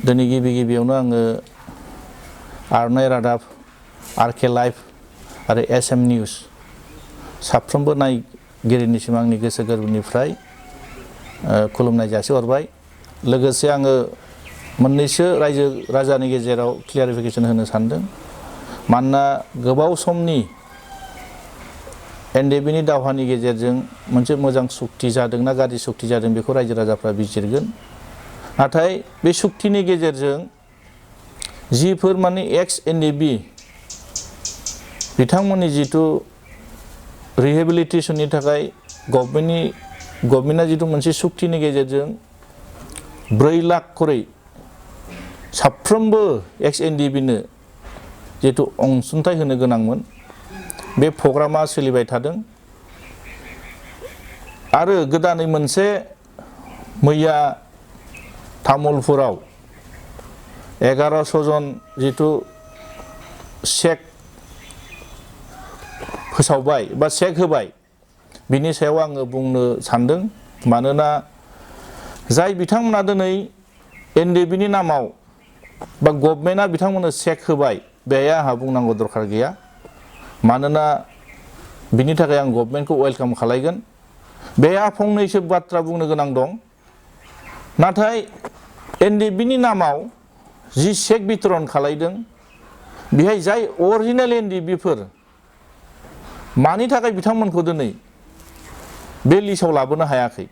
दिनै गिबियावनो आङो आरनाय रादाब, आरके लाइभ आरो एसएम निउस साफ्रोमबो नायगिरिनिसिम आंनि गोसो गोरबोनिफ्राय खुलुमनाय जासिहरबाय। लोगोसे आङो मोननैसो रायजो राजानि गेजेराव क्लियारिफिकेसन होनो सानदों। मानोना गोबाव समनि एनडिएफबिनि दावहानि गेजेरजों मोनसे मोजां सुक्ति जादोंना गाज्रि सुक्ति जादों बेखौ रायजो राजाफ्रा बिजिरगोन। नाथाय बे सुक्तिनि गेजेरजों जिफोर माने एक्स एनडिएफबि बिथांमोननि जिथु रिहेबिलिटेसननि थाखाय गभर्नमेन्टआ जिथु मोनसे सुक्तिनि गेजेरजों 4 लाख करै साफ्रोमबो एक्स एनडिएफबिनो जिथु अनसुंथाइ होनो गोनांमोन बे प्रग्रामा सोलिबाय थादों। आरो गोदानै मोनसे मैया तामुलपुराव 1100 जन जिथु चेक फोसावबाय बा चेक होबाय बिनि सायाव आङो बुंनो सानदों। मानोना जाय बिथांमोना दिनै एनडिएफबिनि नामाव बा गभर्नमेन्टआ बिथांमोननो चेक होबाय बेहाय आंहा बुंनांगौ दरखार गैया। मानोना बिनि थाखाय आं गभर्नमेन्टखौ वेलकाम खालायगोन। बेहा फंनैसो बाथ्रा बुंनो गोनां दं। नाथाय एनडिएफबिनि नामाव जि चेक बितरन खालायदों बेहाय जाय अरिजिनेल एनडिएफबिफोर मानि थाखाय बिथांमोनखौ दिनै बे लिस्टआव लाबोनो हायाखै?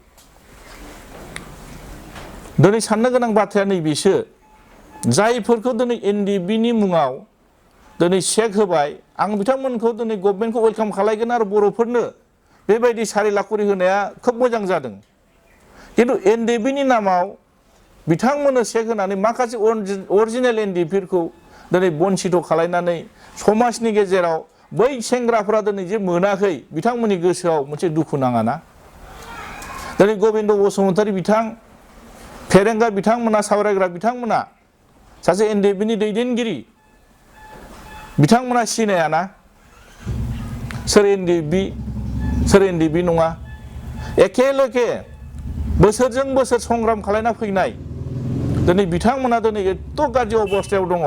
दिनै साननो गोनां बाथ्राया नैबेसो, जायफोरखौ दिनै एनडिएफबिनि मुङाव दिनै चेक होबाय आं बिथांमोनखौ दिनै गभर्नमेन्टखौ वेलकाम खालायगोन आरो बर'फोरनो बेबायदि 4 लाख करि होनाया खोब मोजां जादों। खिन्थु एनडिएफबिनि नामाव बिथांमोननो चेक होनानै माखासे अरिजिनेल एनडिएफबिफोरखौ दिनै बन्सित खालायनानै समाजनि गेजेराव बै सेंग्राफोरा दिनै जे मोनाखै बिथांमोननि गोसोआव मोनसे दुखु नाङाना? दिनै गबिन्द बसुमतारी बिथां, फेरेंगा बिथांमोना, सावरायग्रा बिथांमोना सासे एनडिएफबिनि दैदेनगिरि बिथांमोना सिनायाना सोर एनडिएफबि सोर एनडिएफबि नङा। एखेलेखे बोसोरजों बोसोर संग्राम खालायना फैनाय दिनै बिथांमोना दिनै एथ' गाज्रि अबस्थायाव दङ।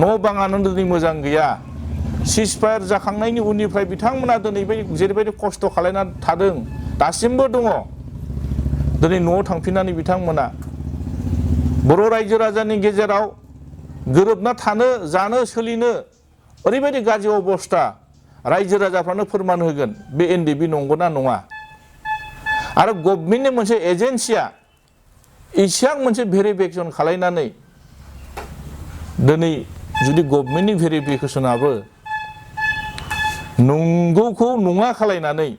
न' बाङानो दिनै मोजां गैया। सिजफायार जाखांनायनि उननिफ्राय बिथांमोना दिनै जेरैबायदि खस्थ' खालायना थादों दासिमबो दङ। दिनै न'आव थांफिननानै बिथांमोना बर' रायजो राजानि गेजेराव गोरोबना थानो, जानो, सोलिनो ओरैबायदि गाज्रि अबस्था रायजो राजाफ्रानो फोरमान होगोन बे एनडिएफबि नंगौना नङा। आरो गभर्नमेन्टनि मोनसे एजेन्सिया इसेबां मोनसे भेरिफिकेसन खालायनानै दिनै जुदि गभर्नमेन्टनि भेरिफिकेसनाबो नंगौखौ नङा खालायनानै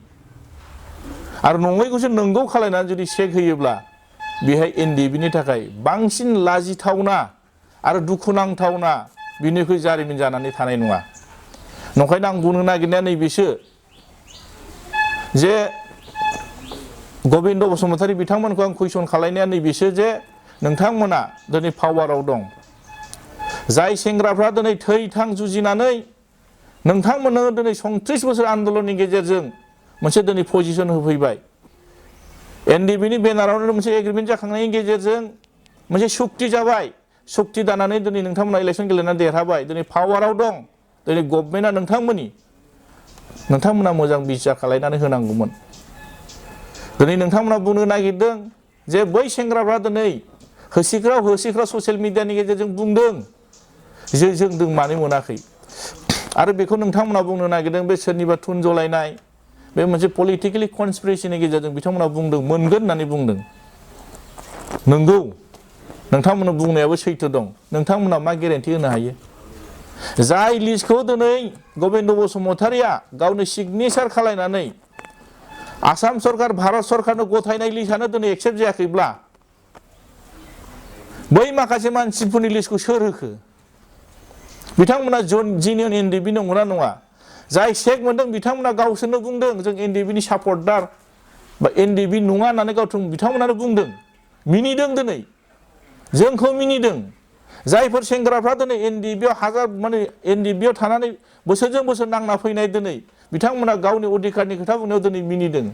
आरो नङैखौसो नंगौ खालायनानै जुदि चेक होयोब्ला बेहाय एनडिएफबिनि थाखाय बांसिन लाजिथावना आरो दुखुनांथावना बिनिख्रुइ जारिमिन जानानै थानाय नङा। नंखायनो आं बुंनो नागिरनाया नैबेसो जे गबिन्द बसुमतारी बिथांमोनखौ आं कुइसन खालायनाया नैबेसो जे नोंथांमोना दिनै पावाराव दं। जाय सेंग्राफ्रा दिनै थै-थां जुजिनानै नोंथांमोननो दिनै 37 बोसोर आन्दलननि गेजेरजों मोनसे दिनै पजिसन होफैबाय। एनडिएफबिनि बेनारावनो मोनसे एग्रिमेन्ट जाखांनायनि गेजेरजों मोनसे सुक्ति जाबाय। सुक्ति दानानै दिनै नोंथांमोना इलेक्सन गेलेनानै देरहाबाय। दिनै पावाराव दं। दिनै गभर्नमेन्टआ नोंथांमोना मोजां बिसार खालायनानै होनांगौमोन। दिनै नोंथांमोना बुंनो नागिरदों जे बै सेंग्राफ्रा दिनै होसिख्राव ससियेल मिडियानि गेजेरजों बुंदों जे जों मानो मोनाखै। आरो बेखौ नोंथांमोना बुंनो नागिरदों बे सोरनिबा थुन जलायनाय बे मोनसे पलिटिकेलि कनस्पिरेसिनि गेजेरजों बिथांमोना बुंदों, मोनगोन होननानै बुंदों। नंगौ, नोंथांमोना बुंनायाबो सैथो दं। नोंथांमोना मा गेरेन्टि होनो हायो? जाय लिस्टखौ दिनै गबिन्द बसुमतारीया गावनि सिगनेचार खालायनानै आसाम सरकार, भारत सरकारनो गथायनाय लिस्टआनो दिनै एक्सेप्ट जायाखैब्ला बै माखासे मानसिफोरनि लिस्टखौ सोर होखो? बिथांमोना जिनियन एनडिएफबि नंगौना नङा? जाय चेक मोनदों बिथांमोना गावसोरनो बुंदों जों एनडिएफबिनि सापर्टार बा एनडिएफबि नङा होननानै बिथांमोनानो बुंदों। मिनिदों दिनै, जोंखौ मिनिदों। जायफोर सेंग्राफ्रा दिनै एनडिएफबियाव थानानै बोसोरजों बोसोर नांना फैनाय दिनै बिथांमोना गावनि अधिकारनि खोथा बुंनायाव दिनै मिनिदों।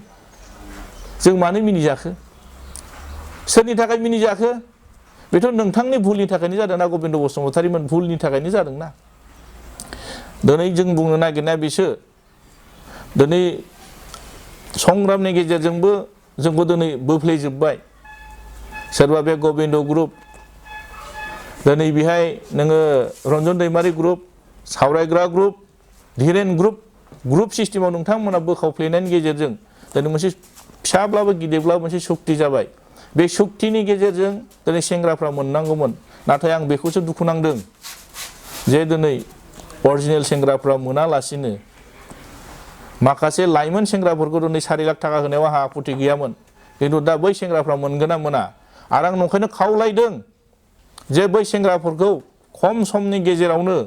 जों मानो मिनिजाखो? सोरनि थाखाय मिनिजाखो बेथ' नोंथांनि भुलनि थाखायनो जादों ना गबिन्द बसुमतारीमोन भुलनि थाखायनो जादों ना दिनै जों बुंनो नागिरनाया बिसो दिनै संग्रामनि गेजेरजोंबो जोंखौ दिनै बोफ्लेजोबबाय सोरबा बे गबिन्द ग्रुप दिनै बेहाय नोङो रन्जन दैमारि ग्रुप सावरायग्रा ग्रुप धीरेन ग्रुप सिस्टेमाव नोंथांमोना बोखावफ्लेनायनि गेजेरजों दिनै मोनसे फिसाब्लाबो गिदिरब्लाबो मोनसे शक्ति जाबाय बे शक्तिनि गेजेरजों दिनै सेंग्राफ्रा मोननांगौमोन नाथाय आं बेखौसो दुखु नांदों जे दिनै अरिजिनेल सेंग्राफ्रा मोनालासिनो माखासे लाइमोन सेंग्राफोरखौ दिनै 4 लाख थाखा होनायाव आंहा आपत्ति गैयामोन खिन्थु दा बै सेंग्राफ्रा मोनगोन ना मोना आरो आं नंखायनो खावलायदों जे बै सेंग्राफोरखौ खम समनि गेजेरावनो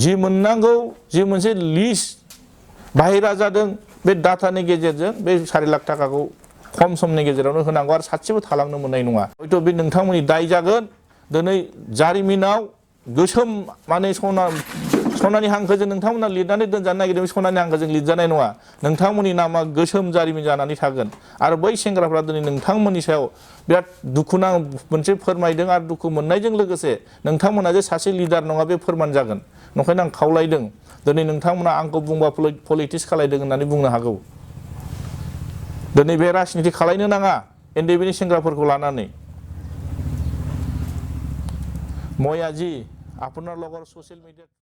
जि मोननांगौ जि मोनसे लिस्ट बाहेरा जादों बे डाटानि गेजेरजों बे 4 लाख थाखाखौ खम समनि गेजेरावनो होनांगौ आरो सासेबो थालांनो मोननाय नङा हयथ' बे नोंथांमोननि दाय जागोन दिनै जारिमिनाव गोसोम माने सनानि हांखोजों नोंथांमोना लिरनानै दोनजानो नागिरदों सनानि हांखोजों लिरजानाय नङा नोंथांमोननि नामा गोसोम जारिमिन जानानै थागोन आरो बै सेंग्राफ्रा दिनै नोंथांमोननि सायाव बिराद दुखुनां मोनसे फोरमायदों आरो दुखु मोननायजों लोगोसे नोंथांमोना जे सासे लिडार नङा बे फोरमान जागोन नंखायनो आं खावलायदों दिनै नोंथांमोना आंखौ बुंबा पलिटिक्स खालायदों होननानै बुंनो हागौ दिनै बे राजनिति खालायनो नाङा एनडिएफबिनि सेंग्राफोरखौ लानानै মই আজি আপোনাৰ লগৰ ছ'চিয়েল মিডিয়াত